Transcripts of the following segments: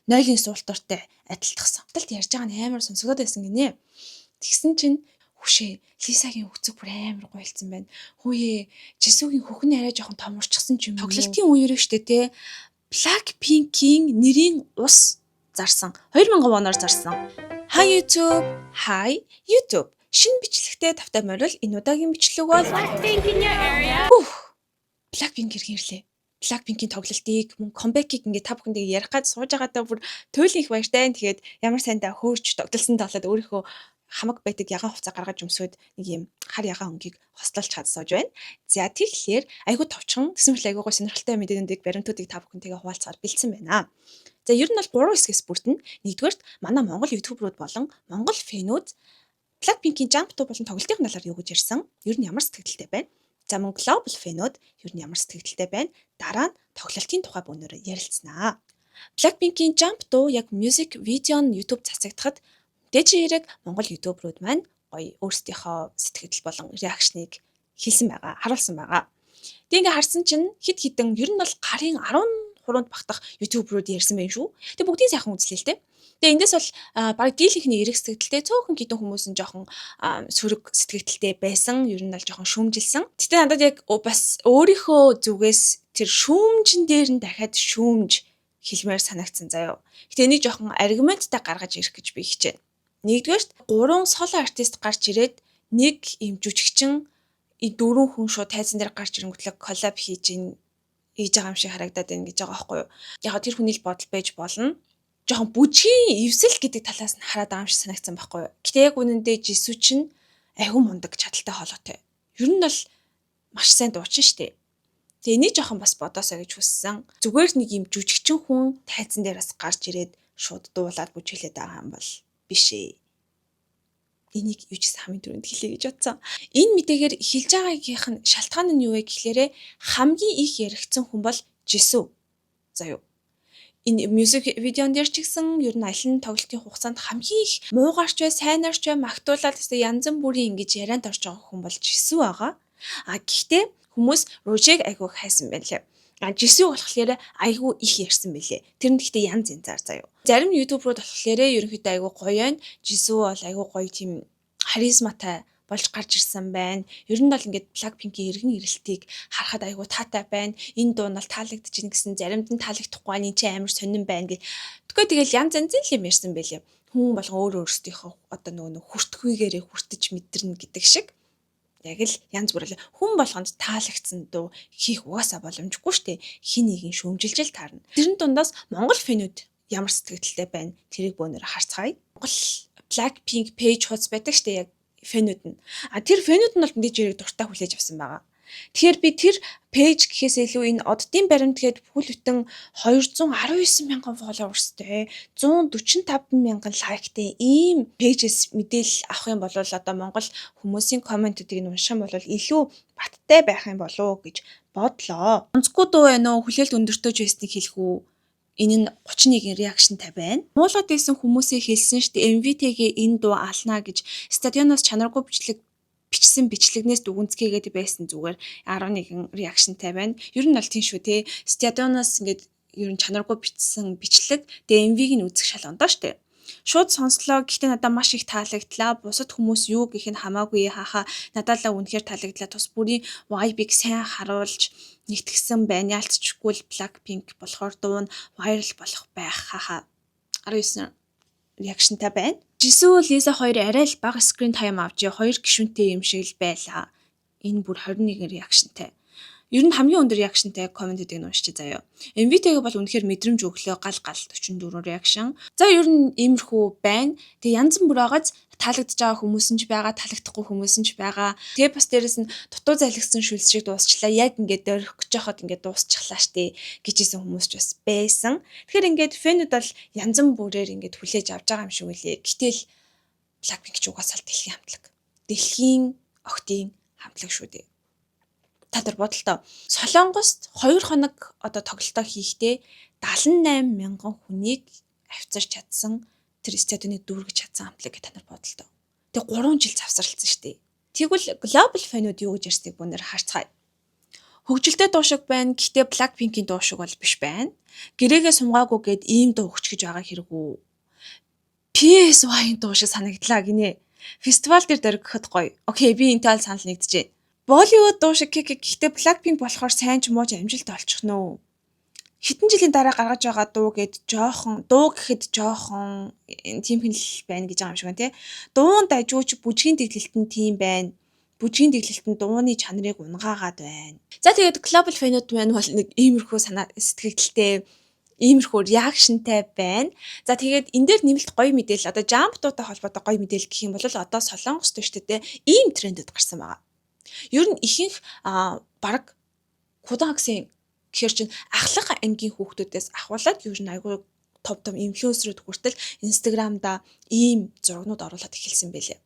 Нойлын суултууртай адилтгсан. Талд ярьж байгаа нь амар сонсогдоод байсан гинэ. Тэгсэн чинь хөшөө, Лисагийн үцэг бүр амар гоёлцсон байна. Хүүе, Жисүгийн хөхн арай жоохон томорчсон ч юм уу. Тоглолтын үеэр штэ те. Blackpink-ийн нэрийн ус зарсан. 2000 воноор зарсан. Hi YouTube. Hi YouTube. Шинэ бичлэгтэй тавтай морил, энэ удаагийн бичлэг бол Blackpink in your area. Хүүх. Blackpink иргэн ирлээ. Blackpink-ийн тоглолтыг мөн comeback-ийг ингээд та бүхэндээ ярих гад сууж байгаадаа бүр туйлын их баяртай. Тэгээд ямар сайндаа хөөрч тогтолсон тоглоод өөрийнхөө хамаг байдаг ягаан хувцас гаргаж өмсөөд нэг юм хар ягаан өнгийг хослолж чад сууж байна. За, тэгэхээр айгүй товчхон тэгсэн мэт айгүй гой сонирхолтой мэдээллүүдийг, баримтуудыг та бүхэнтэйгээ хуваалцахаар бэлдсэн байна. За, ер нь бол гурван хэсгээс бүрдэнэ. Нэгдүгээрт, манай Монгол YouTuber ууд болон Монгол fan үүд Blackpink-ийн Jump дуу болон тоглолтын талаар юу гэж ярьсан? Ер нь ямар сэтгэгдэлтэй байна? За, мөн global fan үүд ер нь ямар сэтгэгдэлтэй байна? Дараа нь тоглолтын тухай бөөнөрөө ярилцсанаа. Blackpink-ийн Jump дуу яг music video нь YouTube цацагдахад мэдээж хэрэг Монгол YouTuber ууд маань гоё өөрсдийнхөө сэтгэгдэл болон reaction ыг хэлсэн байгаа, харуулсан байгаа. Тэг ингээ харсан чинь хэд хэдэн, ер нь бол гарын 10 хуруунд багтах YouTuber ууд ярьсан байх шүү. Тэг бүгдийг сайхан үзлээ л дээ. Тэгээ эндээс бол баг дийлэнхний эерэг сэтгэгдэлтэй, цөөхөн хэдэн хүмүүс нь жоохон сөрөг сэтгэгдэлтэй байсан. Ер нь бол жоохон шүүмжилсэн. Гэтэ надад яг бас өөрийнхөө зүгээс тэр шүүмжин дээр нь дахиад шүүмж хэлмээр санагдсан заяо. Гэтэ энийг жоохон argument тай гаргаж ирэх гэж би хичээнэ. Нэгдүгээрт, гурван solo artist гарч ирээд нэг юм жүжигчин дөрвөн хүн шууд тайзан дээр гарч ирэнгүүтлээ collab хийж ин хийж байгаа юм шиг харагдаад байна гэж байгаа байхгүй юу. Яг тэр хүний л бодол байж болно. Жоохон бүжгийн эвсэл гэдэг талаас нь хараад байгаа юм шиг санагдсан байхгүй юу. Гэтэ яг үнэндээ Жисү чинь айгүй мундаг, чадaltaй, хоолойтой. Ер нь бол маш сайн дуучин штэ. Тэгээ энийг жоохон бас бодоосоо гэж хүссэн. Зүгээр нэг юм жүжигчин хүн тайзан дээр бас гарч ирээд шууд дуулаад бүжиглээд байгаа юм бол биш ээ. Энийг юу ч гэсэн хамгийн түрүүнд хэлье гэж бодсон. Энэ мэдээгээр хэлж байгаагийнх нь шалтгаан нь юу вэ гэхлээрэ хамгийн их яригдсан хүн бол Жисү. Заяа. Энэ music video н дээр ч гэсэн ер нь алин тоглолтын хугацаанд хамгийн их муугаарч бай, сайнаарч бай, магтуулаад гэсэн янз бүрийн ингэж ярианд орж байгаа хүн бол Жисү байгаа. А гэхдээ хүмүүс Ружиг айгүй хайсан байна лээ. А Жисү болохоор айгүй их ярьсан бэлээ. Тэр нь гэхдээ янз янзаар заяа. Зарим YouTuber ууд болохоор ерөнхийдөө айгүй гоё байна. Жисү бол айгүй гоё, тийм харизматай болж гарч ирсэн байна. Ер нь бол ингээд Blackpink-ийн эргэн ирэлтийг харахад айгүй таатай байна. Энэ дуу нь бол таалагдчихэв гэсэн, заримд нь таалагдахгүй байна. Энэ чинь амар сонин байна гэх. Тэгэхээр тэгэл янз янзын л юм ярьсан байлээ. Хүн болгон өөр өөрсдийнхөө одоо нөгөө нэг хүртэхүйгээрээ хүртэж мэдэрнэ гэдэг шиг яг л янз бүр л хүн болгонд таалагдсан дуу хийх угаасаа боломжгүй штэ. Хин нэгэн шүүмжилж л таарна. Тэрэн дундаас Монгол fan үүд ямар сэтгэгдэлтэй байна? Тэрийг бөөнөр харцгаая. Монгол Blackpink page хуудас байдаг штэ, яг fan үүд нь. А тэр fan үүд нь бол мэдээж хэрэг дуртай хүлээж авсан байгаа. Тэгэхээр би тэр page гэхээс илүү энэ оддын баримт гээд бүхэл бүтэн 219 мянган followers тэй, 145 мянган like тай ийм page ээс мэдээлэл авах юм бол одоо Монгол хүмүүсийн comment үүдийг нь унших юм бол илүү баттай байх юм болов уу гэж бодлоо. Онцгүй дуу байна уу? Хүлээлт өндөртөөж байсныг хэлэх үү? Энэ нь 31 reaction тай байна. Муулаад байсан хүмүүсээ хэлсэн шүү дээ. MV-тэйгээ энэ дуу алнаа гэж, стадионоос чанаргүй бичлэг бичсэн бичлэгнээс дүгнцгээгээд байсан зүгээр 11 reaction тай байна. Ер нь бол тийм шүү те. Стадионоос ингээд ер нь чанаргүй бичсэн бичлэг, тэгээ MV-г нь үзэх шал ондоо штэ. Шууд сонслоо. Гэхдээ надад маш их таалагдлаа. Бусад хүмүүс юу гэх нь хамаагүй, хаха. Надад л үнэхээр таалагдлаа. Тус бүрийн vibe-ыг сайн харуулж нэгтгсэн байна. Яалтчгүй л Blackpink болохоор дуу нь viral болох байх, хаха. 19 reaction тай байна. Жисүү, Лиза хоёр арай л бага screen time авч хоёр гишүүнтэй юм шиг л байлаа. Энэ бүр 21 reaction тай. Ер нь хамгийн өндөр reaction тай comment үүдийг нь уншчих заяа. MV-тэйгээ бол үнэхээр мэдрэмж өглөө, гал гал 44 reaction. За, ер нь иймэрхүү байна. Тэгээ янз бүр байгааз таалагдж байгаа хүмүүс нь ч байгаа, таалагдахгүй хүмүүс нь ч байгаа. Тэгээ бас дээрэс нь дутуу залгисан шүлс шиг дуусчлаа. Яг ингээд дөрөх гэж яхад ингээд дуусчихлаа штэ гэжсэн хүмүүс ч бас байсан. Тэгэхээр ингээд fan үүд бол янз бүрээр ингээд хүлээж авч байгаа юм шиг үлээ. Гэтэл Blackpink ч угаасаа л дэлхийн хамтлаг. Дэлхийн охидын хамтлаг шүү дээ, та нар бодолтой. Солонгост 2 хоног одоо тоглолтоо хийхдээ 78 мянган хүнийг авчирч чадсан, тэр стадионыг дүүргэж чадсан хамтлаг гэж та нар бодолтой. Тэгээ 3 жил завсарлцсан шүү дээ. Тэгвэл global fan үүд юу гэж ярьсныг бүүнээр харцгаая. Хөгжилтэй дуу шиг байна. Гэхдээ Blackpink-ийн дуу шиг бол биш байна. Гэрээгээ сумгаагүй гээд ийм дуу өгч гэж байгаа хэрэг үү? PSY-ийн дуу шиг санагдлаа гинэ. Фестивал дээр дөргөхөд гоё. Okay, би энэтэй бол санал нэгдэж байна. Bollywood дуу шиг гэх, гэхдээ Blackpink болохоор сайн ч муу ч амжилт олчих нөө. Хэдэн жилийн дараа гаргаж байгаа дуу гэд жоохон дуу гэхэд жоохон тийм хэл байна гэж байгаа юм шиг байна, тий. Дуун дажууч, бүжгийн дэглэлт нь тийм байна. Бүжгийн дэглэлт нь дууны чанарыг унгаагаад байна. За, тэгээд global fan-ууд маань бол нэг иймэрхүү санаа сэтгэгдэлтэй, иймэрхүү reaction тай байна. За, тэгээд энэ дээр нэмэлт гоё мэдээлэл, одоо Jump дуутай холбоотой гоё мэдээлэл гэх юм бол одоо Солонгос төштэй ийм трендэд гарсан байгаа. Ер нь ихэнх баг 고등학생 гэхэр чинь ахлах ангийн хүүхдүүдээс ахуулаад ер нь айгүй том том инфлюенсерүүд хүртэл Instagram-да ийм зурагнууд оруулаад эхэлсэн байлээ.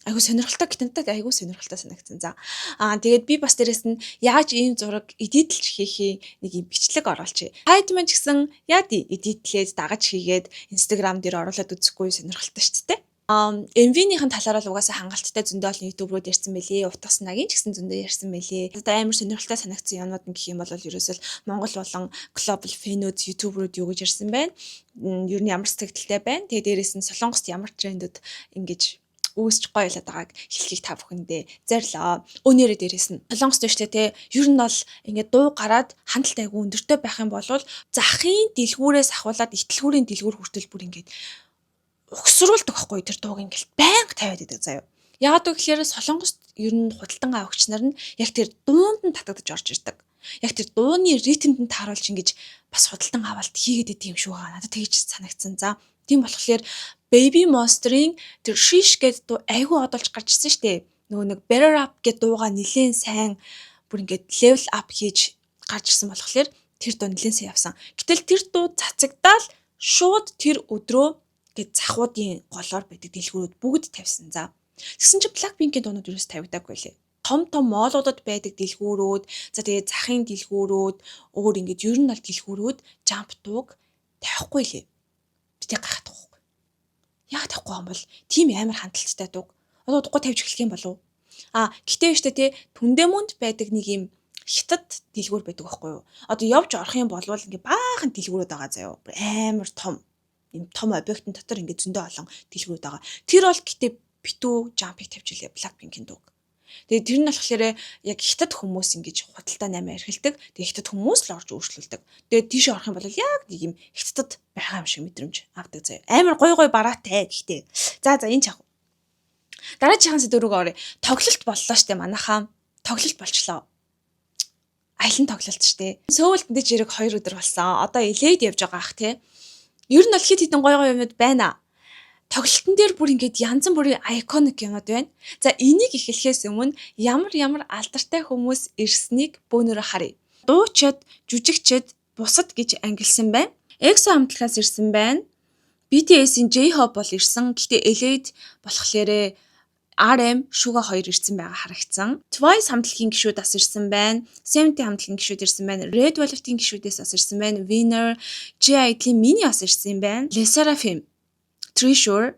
Айгу сонирхолтой, гэтэнтэй айгу сонирхолтой санагдсан. За. Тэгээд би бас дээрэс нь яаж ийм зураг edit лж хийхээ нэг юм бичлэг оруулчих. Хайд маань ч гэсэн яа ди edit лээд дагаж хийгээд Instagram дээр оруулаад үзэхгүй сонирхолтой шүү дээ. MV-ийнхэн талаар бол угаасаа хангалттай зөндөө олон YouTuber үүд ярьсан байлээ. Утгаснагийн ч гэсэн зөндөө ярьсан байлээ. Одоо амар сонирхолтой санагдсан юмнууд нь гэх юм бол ерөөсөө Монгол болон global fan-үүд, YouTuber үүд юу гэж ярьсан байна. Ер нь ямар сэтгэлтэй байна. Тэгээ дээрэс нь Солонгост ямар трендүүд ингэж үүсч гоёлоод байгааг хэлхийг та бүхэндээ зорилоо. Өнөөрөө дээрэс нь Солонгост шүү дээ, те. Ер нь бол ингээд дуу гараад хандлт айгу өндөртэй байх юм бол захын дэлгүүрээс ахуулаад итэлгүүрийн дэлгүүр хүртэл бүр ингээд угсруулдаг байхгүй, тэр дууг ингээл байнга тавиад идэг заяа. Яагаад гэвэл Солонгост ер нь худалдан авагч нар нь яг тэр дуунд нь татагдаж орж ирдэг. Яг тэр дууны ритмд нь тааруулж ингэж бас худалдан авалт хийгээд идэв юм шүү гаа. Надад тэгж санагдсан. За, тийм болохоор Baby Monster-ын тэр Sheesh гэдэг дуу айгүй одолж гарч ирсэн шүү дээ. Нөгөө нэг Batter Up гэдэг дууга нилээн сайн бүр ингээд level up хийж гарч ирсэн болохоор тэр дуу нилээн сайн явсан. Гэтэл тэр дуу цацагдаал шууд тэр өдрөө гээд захуудын голоор байдаг дэлгүүрүүд бүгд тавьсан. За. Тэгсэн чинь Blackpink-ийн дуунууд ерөөс тавигдаагүй лээ. Том том mall уудад байдаг дэлгүүрүүд, за, тэгээ захын дэлгүүрүүд, өөр ингээд ер нь бол дэлгүүрүүд Jump дууг тавихгүй лээ. Би тэг гайхаад байгаа байхгүй. Яг тавихгүй юм бол тийм амар хандлттай дууг одоо удахгүй тавьж эхлэх юм болов уу? А гэтээ штэ тий, Түндэмүнд байдаг нэг юм хятад дэлгүүр байдаг байхгүй юу? Одоо явж орох юм бол ингээ баахан дэлгүүрүүд байгаа заяо. Амар том юм том объектын дотор ингээ зөндөө олон дэлгүүрүүд байгаа. Тэр бол гэтээ битүү Jump-ыг тавьж илээ, Blackpink-ийн дууг. Тэгээ тэр нь болохоор яг хятад хүмүүс ингэж худалдаа 8 эрхэлдэг. Тэгээ хятад хүмүүс л орж өөрчлөлдөг. Тэгээ тийшээ орох юм бол яг нэг юм хятадд байгаа юм шиг мэдрэмж авдаг заяа. Амар гой гой бараатай гэхдээ. За, энэ чах. Дараагийн сэдв рүү оръё. Тоглолт боллоо штэ, манайхаа. Тоглолт болчлоо. Аялан тоглолт штэ. Сөүлд мэдээж хэрэг 2 өдөр болсон. Одоо LA-д явж байгаа ах, тий. Ер нь бол хит хитэн гой гой юмуд байна. Тоглолтын дээр бүр ингээд янз бүрийн iconic юмуд байна. За, энийг эхлэхээс өмнө ямар ямар алдартай хүмүүс ирснийг бөөнөрөө харъя. Дуучид, жүжигчид, бусад гэж ангилсан байна. EXO хамтлагаас ирсэн байна. BTS-ийн J-Hope бол ирсэн. Гэхдээ LA-д болохоор RM, Suga 2 ирсэн байгаа харагдсан. Twice хамтлагийн гишүүд бас ирсэн байна. Seventeen хамтлагийн гишүүд ирсэн байна. Red Velvet-ийн гишүүдээс бас ирсэн байна. Winner, G-Idle-ийн Minnie бас ирсэн юм байна. LE SSERAFIM, Treasure,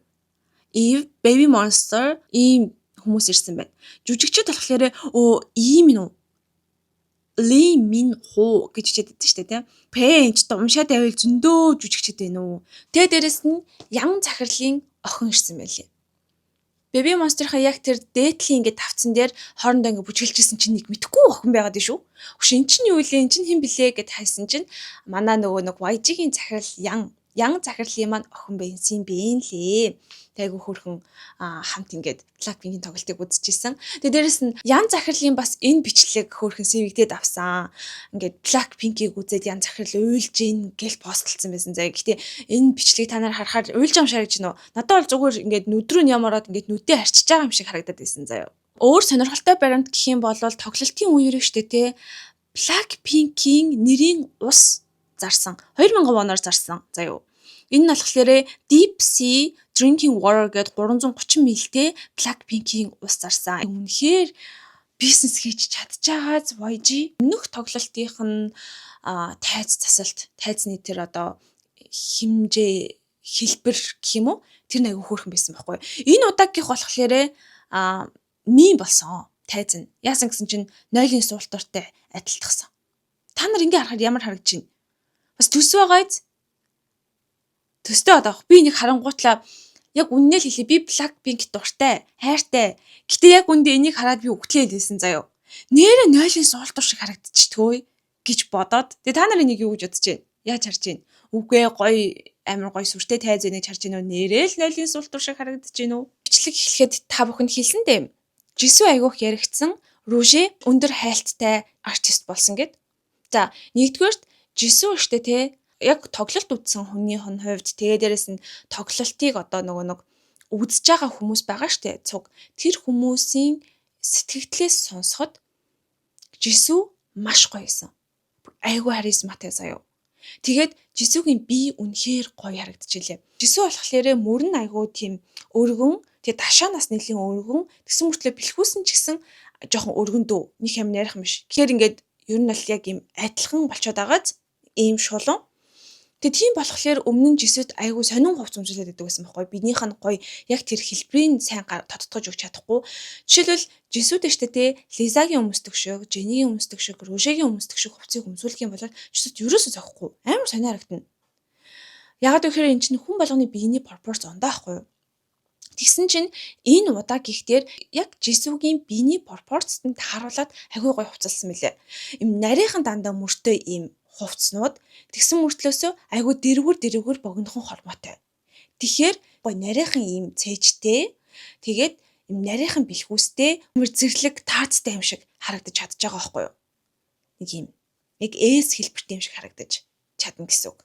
Eve, Baby Monster ийм хүмүүс ирсэн байна. Жүжигчид болохоор өө ийм нь үү? Ли Мин Ху гэж хичээд байдаг шүү дээ, тийм. Пэнч уншаад байвал зөндөө жүжигчид байна уу. Тэгээ дээрэс нь Ян захирлын охин ирсэн байлээ. Baby Monster-ийнхаа яг тэр дээдлийн ингээд тавцан дээр хоорондоо ингээд бүжгэлжсэн чинь нэг мэдхгүй охин байгаад шүү. Хөш, эн чинь юу вэ? Эн чинь хэн блэ гэд хайсан чинь манай нөгөө нэг YG-гийн захирал Ян Ян захирлын маань охин байсан юм бэ лээ. Айгу хөөрхөн хамт ингээд Blackpink-ийн тоглолтыг үзчихсэн. Тэгээ дээрэс нь Ян захирлын бас энэ бичлэг хөөрхөн сэвэгдээд авсан. Ингээд Blackpink-ийг үзээд Ян захирал уйлж гин гэл постлцсан байсан заяа. Гэтэ энэ бичлэгийг та нар харахаар уйлж байгаа юм шиг харагдаж байна уу? Надад бол зүгээр ингээд нүд рүү нь юм ороод ингээд нүдээ арчиж байгаа юм шиг харагдаад байсан заяа. Өөр сонирхолтой баримт гэх юм бол тоглолтын үеэр штэ, те, Blackpink-ийн нэрийн ус зарсан. 2000 воноор зарсан заяа. Энэ нь болохоор Deep Sea Drinking Water гэдэг 330 мл-тэй Blackpink-ийн ус зарсан. Үнэхээр бизнес хийж чадж байгаас YG. Өмнөх тоглолтынх нь тайз засалт, тайзны тэр одоо хэмжээ, хэлбэр гэх юм уу? Тэр нь айгүй хөөрхөн байсан байхгүй. Энэ удаагийнх болохоор meme болсон. Тайз нь. Яасан гэсэн чинь нойлын суултууртай адилтгсан. Та нар ингээ харахад ямар харагдаж байна? Бас төс байгаа биз? Төстэй одоо. Би энийг харангуутлаа яг үннээ л хэлье. Би Blackpink дуртай, хайртай. Гэтэ яг үндэ энийг хараад би үгтлээ хэлсэн заяо. Нээрээ нойлын суултур шиг харагдчихдгөө гэж бодоод. Тэгээ та нар энийг юу гэж бодож байна? Яаж харж байна? Үгүй ээ, гоё, амар гоё сүртэй тайз энийг харж байна уу? Нээрээ л нойлын суултур шиг харагдаж байна уу? Бичлэг эхлэхэд та бүхэнд хэлсэн дээ. Жисүү айгүйх яригдсан, Руже өндөр хайлттай артист болсон гэд. За, нэгдүгээрт Жисүү штэ те, яг тоглолт үзсэн хүний хувьд, тэгээ дээрэс нь тоглолтыг одоо нөгөө нэг үзэж байгаа хүмүүс байгаа штэ, цуг. Тэр хүмүүсийн сэтгэгдлээс сонсоход Жисүү маш гоё байсан. Айгүй харизматай заяо. Тэгээд Жисүүгийн бие үнэхээр гоё харагдчихлээ. Жисүү болохоор мөр нь айгүй тийм өргөн, тэгээ ташаанаас нэлийн өргөн, тэгсэн мөртлөө бэлхүүсэн ч гэсэн жоохон өргөн дүү. Нэг юм нарийнх биш. Тэгэхээр ингээд ер нь бол яг ийм адилхан болчиход байгааз ийм шулуун. Тэгээ тийм болохоор өмнө нь Жисүүд айгүй сонин хувц өмсүүлээд байдаг байсан байхгүй. Биднийх нь гоё яг тэр хэлбэрийг сайн тодтогч өгч чадахгүй. Жишээлбэл, Жисүүд штэ те, Лизагийн өмсдөг шиг, Женигийн өмсдөг шиг, Ружегийн өмсдөг шиг хувцсыг өмсүүлэх юм бол Жисүүд ерөөсөө зохихгүй. Амар сонио харагдана. Ягаад гэвэл энэ чинь хүн болгоны биений пропорц ондоо байхгүй юу? Тэгсэн чинь энэ удаа гихтэр яг Жисүүгийн биений пропорцод нь тааруулаад айгүй гоё хувцалсан мөлий. Им нарийнхан дандаа мөртэй ийм хувцснууд, тэгсэн мөртлөөсөө айгүй дэрвгэр дэрвгэр богинохон хормоотой. Тэгэхээр гоё нарийнхан ийм цээжтэй, тэгээд ийм нарийнхан бэлхүүстэй, мөр зэрлэг таацтай юм шиг харагдаж чадж байгаа байхгүй юу? Нэг ийм яг S хэлбэртэй юм шиг харагдаж чадна гэсэн үг.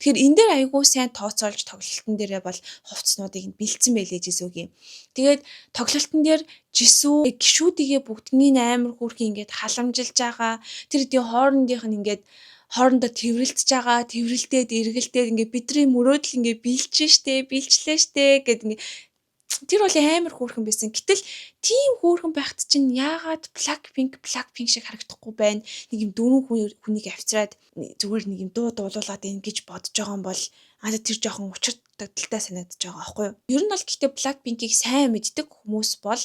Тэгэхээр энэ дээр айгүй сайн тооцоолж тоглолтын дээрээ бол хувцснуудыг нь бэлдсэн байлээ Жисүүгийн. Тэгээд тоглолтын дээр Жисүү гişүүдийгээ бүгднийг амар хөөрхий ингээд халамжилж байгаа. Тэр хэдийн хоорондынх нь ингээд хоорондоо тэрвэрлдэж байгаа, тэрвэрлдээд эргэлдээд ингээд бидний мөрөөдөл ингээд биелчин штэ, биелчлээ штэ гэд ингээд тэр бол амар хөөрхөн байсан. Гэтэл тийм хөөрхөн байхад чинь яагаад Blackpink Blackpink шиг харагдахгүй байна? Нэг юм дөрвөн хүнийг авчираад зүгээр нэг юм дуу дуулуулад ийн гэж бодож байгаа юм бол аа, тэр жоохон учир дагдaltaй санагдаж байгаа байхгүй юу? Ер нь бол гэхдээ Blackpink-ийг сайн мэддэг хүмүүс бол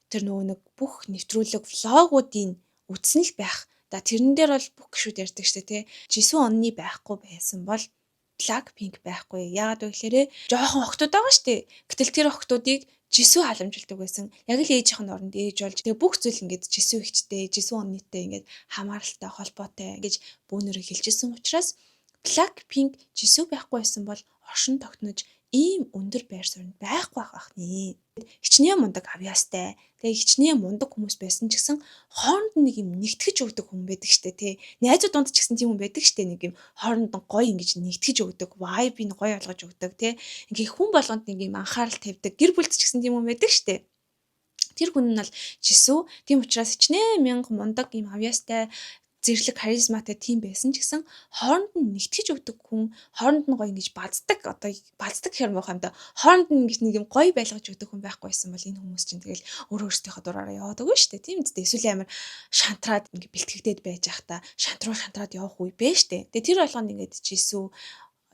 тэр нөгөө нэг бүх нэвтрүүлэг vlog уудын үзсэн л байх. За, тэрэн дээр бол бүх гişүүд ярьдаг штэ тий. Жисүү 언니 байхгүй байсан бол Blackpink байхгүй. Яагаад вэ гэхээр жоохон охтууд байгаа штэ. Гэтэл тэр охтуудыг Жисүү халамжилдаг байсан. Яг л ээжийнх нь оронд ээж болж, тэгээ бүх зүйл ингээд Жисүү эгчтэй, Жисүү 언니 тай ингээд хамааралтай, холбоотой гэж бөөнөрөө хэлжсэн учраас Blackpink Жисүү байхгүй байсан бол оршин тогтнож ийм өндөр байр суурьнд байхгүй байх нэ. Хичнээн мундаг авьяастай. Тэгээ хичнээн мундаг хүмүүс байсан ч гэсэн хооронд нэг юм нэгтгэж өгдөг хүн байдаг штэ тий. Найзууд дунд ч гэсэн тийм хүн байдаг штэ, нэг юм хооронд нь гоё ингэж нэгтгэж өгдөг, vibe-ийг гоё олгож өгдөг тий. Ингээ хүн болгонд нэг юм анхаарал тавьдаг. Гэр бүлд ч гэсэн тийм хүн байдаг штэ. Тэр хүн нь бол Жисүү. Тийм учраас хичнээн мянга мундаг юм авьяастай, зэрлэг, харизматай тийм байсан ч гэсэн хооронд нь нэгтгэж өгдөг хүн, хооронд нь гоё ингэж баздаг, одоо баздаг гэхэр муухай юм да. Хооронд нь ингэж нэг юм гоё байлгаж өгдөг хүн байхгүй байсан бол энэ хүмүүс чинь тэгэл өөр өөрсдийнхөө дураараа яваад өгнө шүү дээ. Тийм үстэй. Эсвэл амар шантраад ингэ бэлтгэгдээд байж байхдаа шантруу шантраад явах үе бэ штэ. Тэгээ тэр болгонд ингэж Жисүү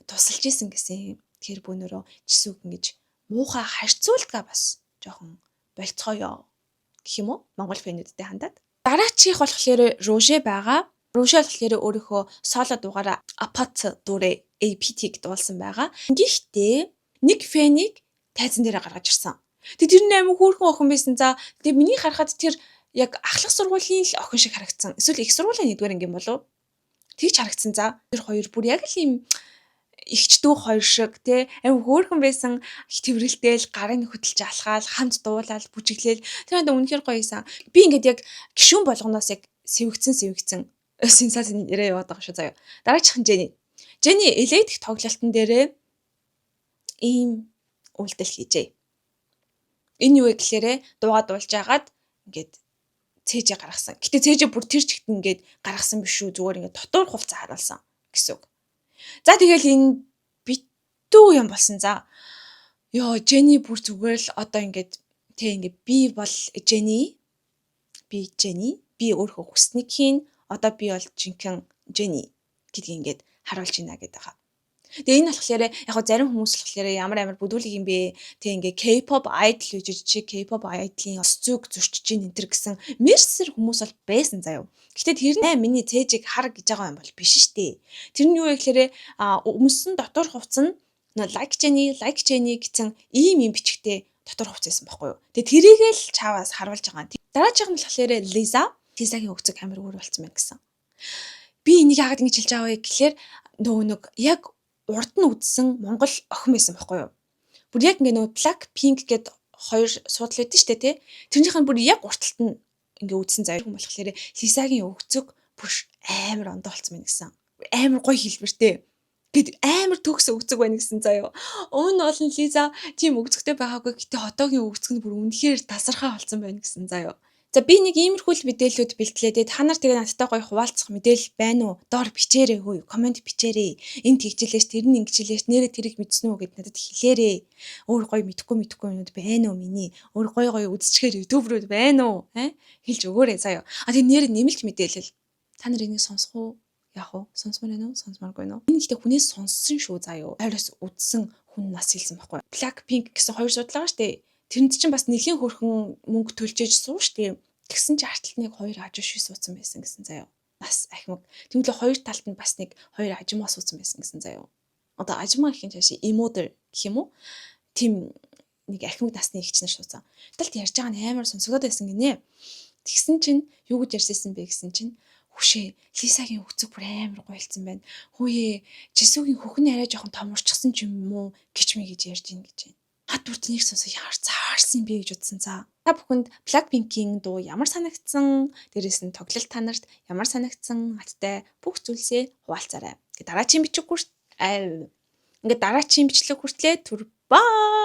тусалж исэн гэсэн. Тэр бөөнөрөө Жисүүг ингэж муухай харьцуулдгаа бас жоохон болцгоё гэх юм уу? Монгол fan үүдтэй хандаад. Дараачих болохоор Руже байгаа. Руже болохоор өөрийнхөө соло дуугаараа Апат дүүрээ APT-г дуулсан байгаа. Гэхдээ нэг fan ийг тайзан дээрээ гаргаж ирсэн. Тэгээ тэр нь амар хөөрхөн охин байсан. За, тэгээ миний харахад тэр яг ахлах сургуулийн л охин шиг харагдсан. Эсвэл их сургуулийн нэгдүгээр анги юм болов? Тэгж харагдсан. За, тэр хоёр бүр яг л ийм эгч дүү хоёр шиг те, амар хөөрхөн байсан, их тэрвэрлдээл, гарын хөдөлж алхаал, хамт дуулаад, бүжиглээл, тэр надад үнэхээр гоё юмсан. Би ингээд яг гишүүн болгоноос яг сэвэгцэн сэвэгцэн сенсац нэрээ яваад байгаа шүү заяа. Дараачих нь Жени. Жени LA дэх тоглолтын дээрээ ийм үйлдэл хийжээ. Энэ юу вэ гэхлээрэ дуугаа дуулж агаад ингээд цээжээ гаргасан. Гэтэ цээжээ бүр тэр чигт ингээд гаргасан биш шүү. Зүгээр ингээд дотуур хувцас харуулсан гэсэн үг. За, тэгэл энэ битүү юм болсон. За. Йоо, Жени бүр зүгээр л одоо ингээд тэг ингээд би бол Жени, би Жени, би өөрөө хүснийг хийн, одоо би бол жинхэнэ Жени гэдгийг ингээд харуулж байна гэдэг байгаа. Тэгээ энэ болохоор яг хоо зарим хүмүүс болохоор ямар амар бүдүүлэг юм бэ? Тэг ингээ K-pop idol гэж, чи K-pop idol-ын ёс зүйг зөрчиж ийн энэ төр гэсэн мэрсэр хүмүүс бол байсан заяа. Гэхдээ тэр нь миний цээжийг хар гэж байгаа юм бол биш шүү дээ. Тэр нь юу вэ гэхээр өмссөн дотор хувцас нь "Like Jennie, like Jennie" гэсэн ийм юм бичгтэй дотор хувцас байсан байхгүй юу. Тэгээ тэрийг л чааваас харуулж байгаа. Дараачих нь болохоор Lisa. Lisa-гийн өгцөг амар өөр болсон байна гэсэн. Би энийг яагаад ингэж хэлж байгаа вэ гэхээр нөгөө нэг яг урд нь үзсэн монгол охин байсан байхгүй юу. Бүр яг ингээ нөгөө Black Pink гээд хоёр суудлал байдсан шүү дээ, тий. Тэрнийх нь бүр яг урталт нь ингээ үзсэн заяа хүн болохоор Лисагийн өгцөг бүр амар ондоо болсон байна гэсэн. Амар гоё хэлбэртэй гэд амар төгс өгцөг байна гэсэн заяа. Өмнө нь бол Лиза тийм өгцөгтэй байгаагүй. Гэтэ одоогийн өгцөг нь бүр үнэхээр тасархай болсон байна гэсэн заяа. За, би нэг иймэрхүү л мэдээллүүд бэлтлээ. Тэгээ та нар тэгээ надтай гоё хуваалцах мэдээлэл байна уу? Доор бичээрэй хөөе. Comment бичээрэй. Энэ тэгжилээш, тэр нь ингэжилээш, нэрээ тэрийг мэдсэн үү гэд надад хэлээрэй. Өөр гоё мэдхгүй мэдхгүй юмнууд байна уу миний? Өөр гоё гоё үзчихээр YouTuber үүд байна уу? Аа, хэлж өгөөрэй заяа. А тэгээ нэрээ нэмэлт мэдээлэл. Та нар энийг сонсох уу? Яг уу, сонсомоор байна уу? Сонсомооргүй байна уу? Энэ гэхдээ хүнээс сонссон шүү заяа. Ойроос үзсэн хүн нас хэлсэн байхгүй. Blackpink гэсэн хоёр судлаа байгаа штэ. Тэрэнд чинь бас нэлийн хөрхөн мөнгө төлжээж суу штэ. Тэгсэн чи арталт нэг хоёр ажишүй суудсан байсан гэсэн заяа. Нас ахимаг. Тэгмэл хоёр талд нь бас нэг хоёр ажимаа суудсан байсан гэсэн заяа. Одоо ажимаа гэх юм чааш имодер гэх юм уу? Тим нэг ахимаг насны эгч нар суудсан. Талд ярьж байгаа нь амар сонсогдоод байсан гинэ. Тэгсэн чинь юу гэж ярьсайсан бэ гэсэн чинь "Хүшээ, Лисагийн өгцөг бүр амар гоёлцсон байна. Хүүе, Жисүгийн хөхн арай жоохон томорчсон ч юм уу" гэж мэ гэж ярьж ийн гэж байна. Хат бүр тэнийг сонсоо ямар цаарсан юм бэ гэж бодсон за. Та бүхэнд Blackpink-ийн дуу ямар санагдсан, дээрэс нь тоглолт та нарт ямар санагдсан, надтай бүх зүйлсээ хуваалцаарай. Ингээ дараагийн бичлэг хүрт ингээд дараагийн бичлэг хүртлээ түр bye.